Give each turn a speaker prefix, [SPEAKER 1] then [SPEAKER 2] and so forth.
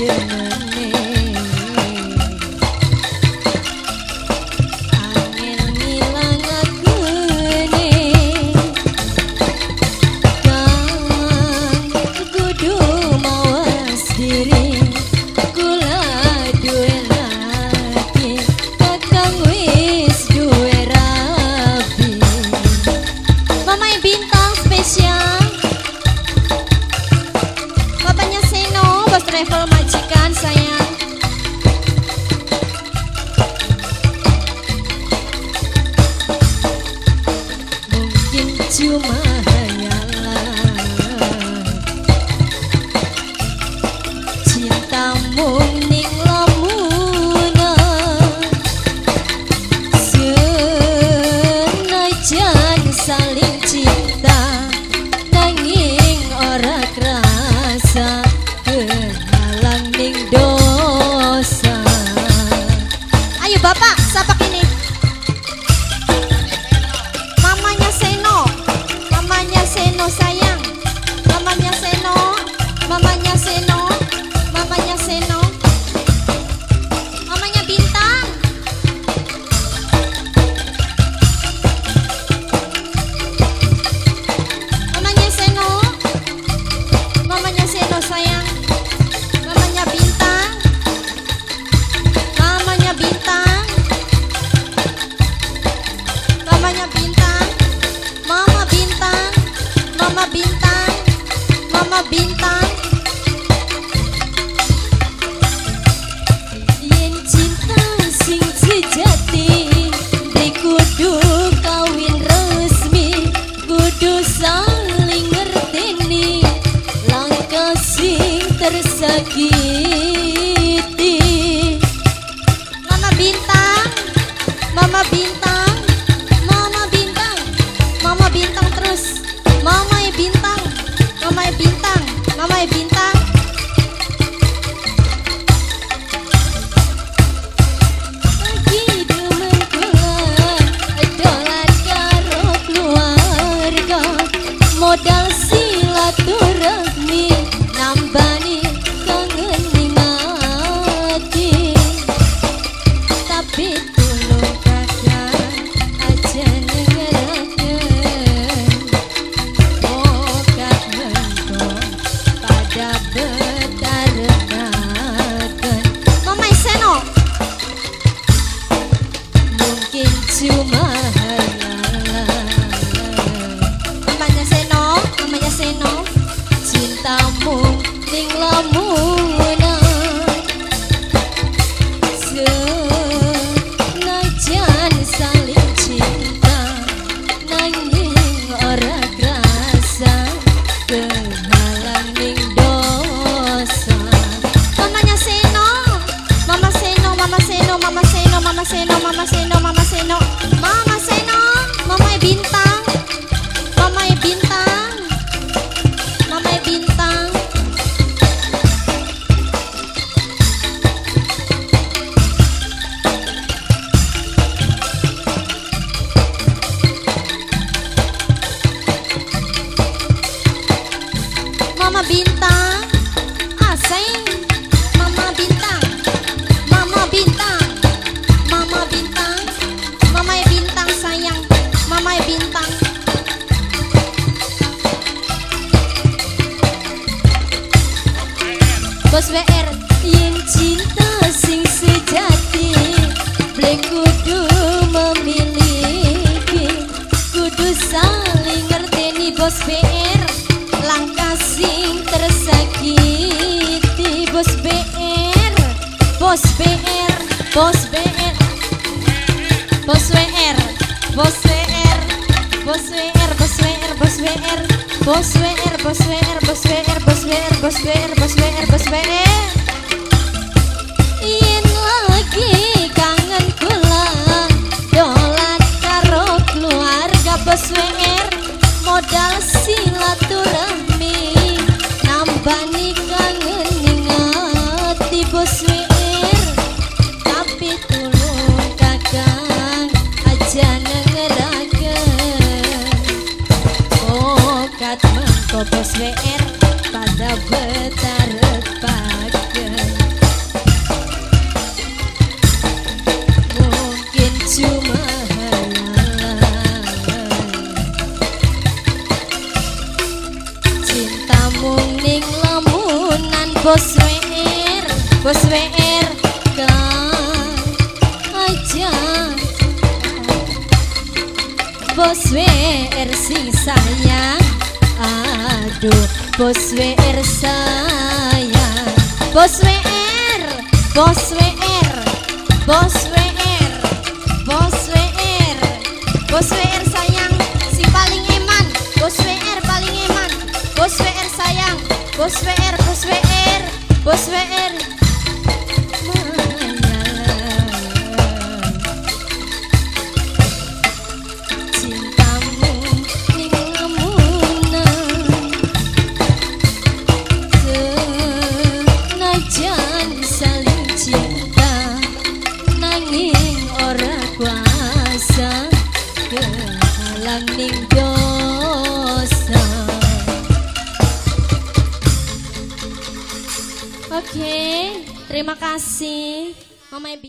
[SPEAKER 1] Demene angel ngilangakene kang kudu mawas diri kula duwe laki kakang wis duwe rabi. Mama Bintang spesial, bapaknya Seno, bos travel majikan sayang. Mungkin cuma hayalan cintamu ning lamunan, senajan saling cinta nanging ora krasa kehalang ning dosa. Ayo bapak, sapa ini? Mamanya Seno, mamanya Seno sayang, mamanya Seno, mamanya Seno, mamanya Seno, mamanya Bintang. Mamanya Seno, mamanya Seno sayang, mamanya Bintang, mamanya Bintang, mamanya Bintang, mama Bintang, mama Bintang, mama Bintang. Yen cinta sing sejati di kudu kawin resmi, kudu saling ngerteni langkah sing tersakiti. Mama Bintang, Mama Bintang, Mama Bintang, Mama Bintang terus, Mama Bintang, Mama Bintang, Mama Bintang. Lagi demen kula dolan karo keluarga, modal silaturahmi nambani kangen ning ati. Tapi tulung kakang aja nengeraken bokat mengko pada betarenaken. Mama Seno, mungkin cuma hayalan. Mamanya Seno, mamanya Seno, cintamu ning lamunan, senajan saling cinta nanging ora krasa kehalang ning dosa. Mamanya Seno, Mama Seno, Mama Seno, Mama Seno, Mama Seno, Mama Seno, Mama Seno, Mama Seno, Mama Bintang, Mama Bintang, Mama Bintang. Mama Bintang, asing. Mama Bintang, Mama Bintang, Mama Bintang, Mama Bintang sayang, Mama Bintang. Bos WR, yen cinta sing sejati beli kudu memiliki, kudu saling ngerteni bos BR langkah sing tersakiti. Bos BR, bos BR, bos BR, bos WR, bos WR, bos WR, bos WR, bos WR, bos WR, bos WR, bos WR, bos WR, bos WR, bos WR, bos WR. Yen lagi kangen kula dolan karo keluarga bos WR, modal silaturahmi nambani kangen ning ati bos WR. Tapi tulung kakang aja nengeraken bokat mengko bos WR pada betarepaken. Bos WR, Bos WR kang aja, Bos WR sing sayang. Aduh, Bos WR sayang. Bos WR, Bos WR, Bos WR, Bos WR, Bos WR sayang, si paling eman. Bos WR paling eman. Bos WR sayang. Bos WR, Bos WR, Bos WR menyala. Cintamu ning lamunan, senajan saling cinta, nanging ora kuasa kehalang ning dosa. Oke, terima kasih, Mama Ebi.